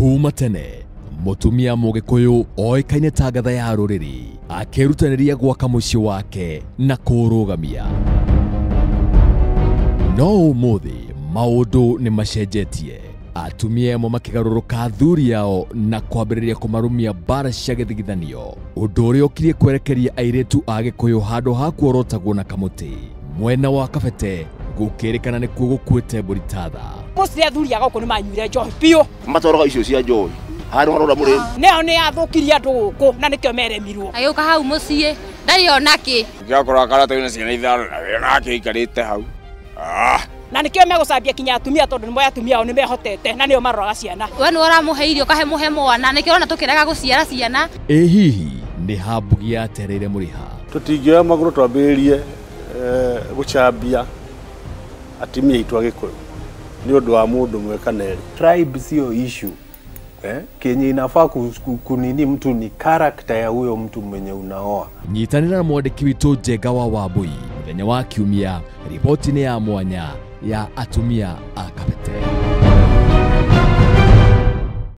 Kuma tene mutumia mugikuyu oikaine ta ngatha ya ruriri akĩrutanĩria gwaka mũciĩ wake na kũũrũgamia. No ũmũthĩ maũndũ nĩ macenjetie. Atumia amwe makĩgarũrũka athuri ao na kwambĩrĩria kũmarũmia mbara cia gĩthigithanio, ũndũ ũrĩa ũkirie kwerekeria airĩtu a Gĩkũyũ handũ ha kuorotagwo na kamũtĩ. Mwena wa Kabete gũkĩrĩkana nĩkuo gũkuĩte mbũri ta tha. Mostly athuri a gũkũ nĩ manyuire njohi biũ. Matwaraga icio cia njohi handũ harora mũrĩmi. Nĩo nĩ athũkirie andũ gũkũ na nĩkĩo meremirwo. Agĩũka hau mũciĩ ndarĩ ona kĩ. Gĩakorwo karatathi na ciana ithano na wĩra nake aikarĩte hau. Na nĩkĩo megũcambia kinya atumia tondũ nĩmoĩ atumia ao nĩmehotete na nĩo maroraga ciana. We nĩwe ũramũhe irio ũkahe mũhe mwana, nĩkĩo ũrona tũkĩrega gũciara ciana. Ĩ hihi nĩ hambugi yatereire mũrĩha? Tũtingĩoya magũrũ twambĩrĩrie gũcambia atumia aitũ a Gĩkũyũ nĩ ũndũ wa mũndũ ũmwe kana erĩ. Tribe sio issue. Kenye inafaa kunini mtu ni character ya huyo mtu mwenye unaoa. Nyitanĩra na mwandĩki witũ Njenga wa Wambui mũthenya wa Kiumia riboti-inĩ ya mwanya ya atumia a Kabete.